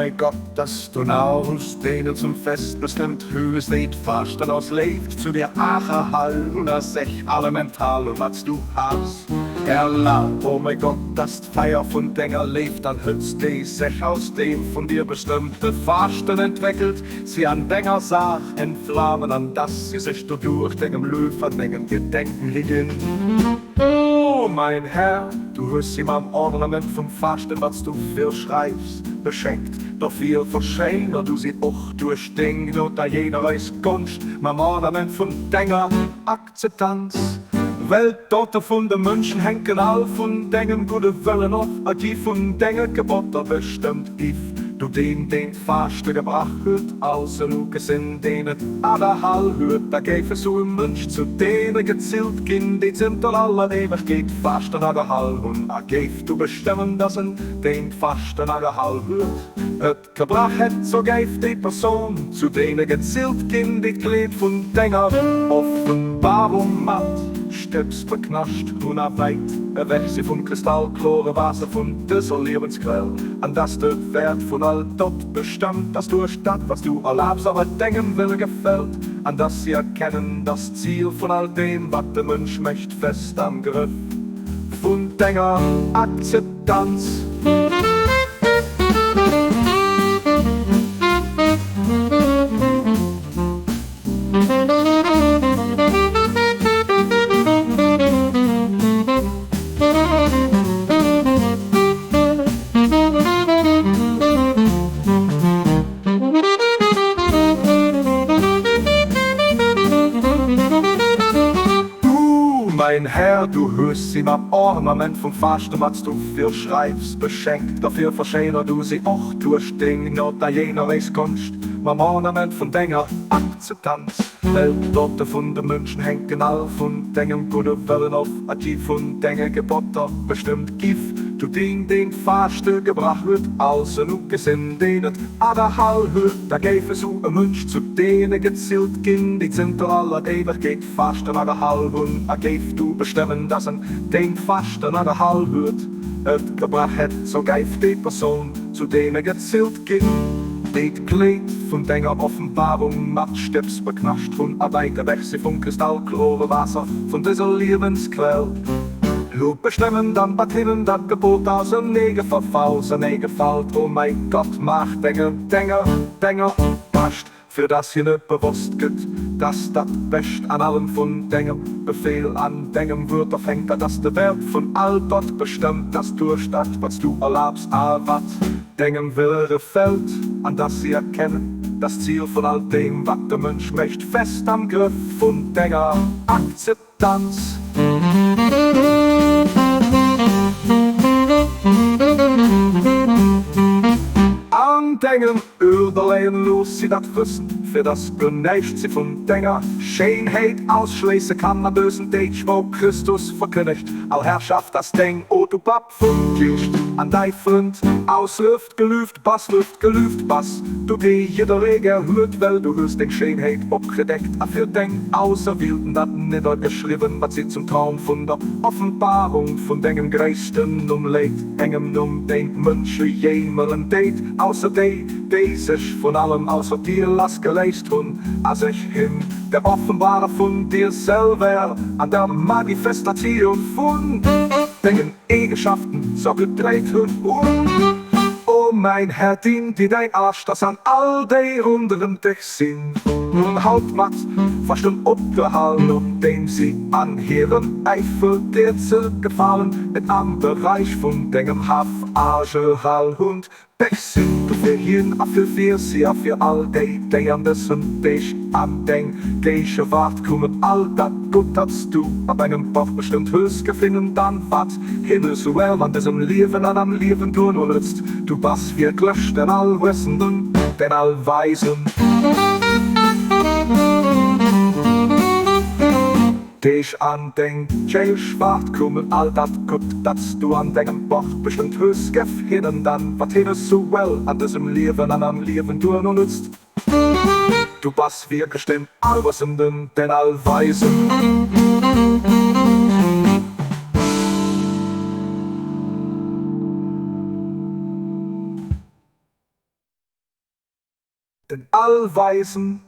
Mein Gott, dass du naus denen zum Fest bestimmt hues, déi d'Faaschten aus Léift zu dir agerhall hun a sech allem enthal hun, wat s du has erlaabt. O mein Gott, dass d'Feier vun denger Léift an Hëtzt, déi sech aus dem vun dir bestëmmte Faaschten entweckelt, si an denger Saach entflamen an dass si sech doduerch dengem Luef an dengem Gedenken higinn. O mein Här, du hues si mam Ornament vum Faaschten, wat s du virschreifs, beschenkt, dofir verschéiner du si och duerch deng Gnod a jener eis Gonscht mam Ornament vun denger Akzeptanz. Well d'Dote vun de Mënschen hänken all vun dengem gudde Wëllen of a gi vun denge Gebotter bestëmmt. Giff du deem, deen d'Faaschte gebrach huet, als en ugesinn, deen et aderhal huet, da géif esou e Mënsch zu deene gezielt ginn, déi zënter aller Éiwegkeet d'Faaschten agehal hunn, a géif du bestëmmen, dass en, deen d'Faaschten agehal huet, et gebrach hätt, sou géif déi Persoun zu deene gezielt ginn, déi d'Kleed vun denger Offenbarung mat Stëbs beknascht hunn a wäit ewech si vum kristallklore Waasser vun dëser Liewensquell, an dass de Wäert vun all dot bestëmmt ass duerch dat, wat s du erlaabs a wat dengem Wëlle gefält, an dass si erkennen, dass d'Zil vun all deem, wat de Mënsch mécht, fest am Grëff vun denger Akzeptanz. Du, mein Här, du hues si mam Ornament vum Faaschten, wat s du virschreifs, beschenkt, derfir verschéiner du si och duerch deng Gnod a jener éis Gonscht mam Ornament vun denger Akzeptanz. Well d'Dote vun de Mënschen hänken all vun dengem gudde Wëllen of a gi vun denge Gebotter bestëmmt. Giff du deen, deen d'Faaschte gebrach huet, als en ugesinn, deen et aderhal huet, da géif esou e Mënsch zu deene gezielt ginn, déi zënter aller Éiwegkeet d'Faaschten agehal hunn, a géif du bestëmmen, dass en, deen d'Faaschten agehal huet, et gebrach hätt, sou geif déi Persoun zu deene gezielt ginn, déi d'Kleed vun denger Offenbarung mat Stëbs beknascht hunn a wäit ewech si vum kristallklore Waasser vun dëser Liewensquell. Lo bestemmen dann wat hinnen dat Gebot ausernee verfall, o mäi Gott, maach denge Denger, denger Bascht, fir dass hinne bewosst gëtt, dass dat Bescht an allem vun dengem Befehl an dengem Wuert ofhänkt, a dass de Wäert vun all dot bestëmmt ass duerch dat, wat s du erlaabs a wat dengem Wëlle gefält, an dass si erkennen, dass d'Zil vun all deem, wat de Mënsch mécht, fest am Grëff vun denger Akzeptanz. An dengem Uerdeléien looss si dat wëssen, fir dass guer näischt si vun denger Schéinheet ausschléisse kann an dësen Deeg, wou Christus verkënnegt, All Herrschaft ass deng, o du Papp vum Geescht an däi Frënd aus Lëft gelüft bass, Lëft gelüft bass du, dee jidderee gär huet, well du hues deng Schéinheet opgedeckt a fir deng Auserwielten dat niddergeschriwwen, wat si zum Traum vun der Offenbarung vun dengem gréissten Numm léit, engem Numm, deen d'Mënsche jéimeren déit, ausser déi, déi sech vun allem ausser dir lassgeléist hunn a sech him, der Offenbarer vun dir selwer an der Manifestatioun vun dengen Eegeschaften zougedréit hunn. O mäin Här, dien dir däin Aascht ass an all déi ronderëm dech sinn, hunn haut mat Faaschten opgehal, nodeem si an hirem Äifer dir ze gefalen et am Beräich vun dengem Haff agehal hunn. Pech sinn du fir hien a fir fir si a fir all déi, déi an dësen Deeg an deng Géigewaart kommen, all dat Gutt, dat s du an dengem Bauch bestëmmt hues, gefinnen dann, wat hinne souwell an dësem Liewen an am Liewen duerno nützt. Du bass wierklech den Allwëssenden, den Allweisen. Deeg an deng Géigewaart kommen, all dat Gutt, dat s du an dengem Bauch bestëmmt hues, gëff hinnen dann, wat hinne souwell an dësem Liewen an am Liewen duerno nützt. Du bass wierklech den Allwëssenden, den Allweisen. den Allweisen.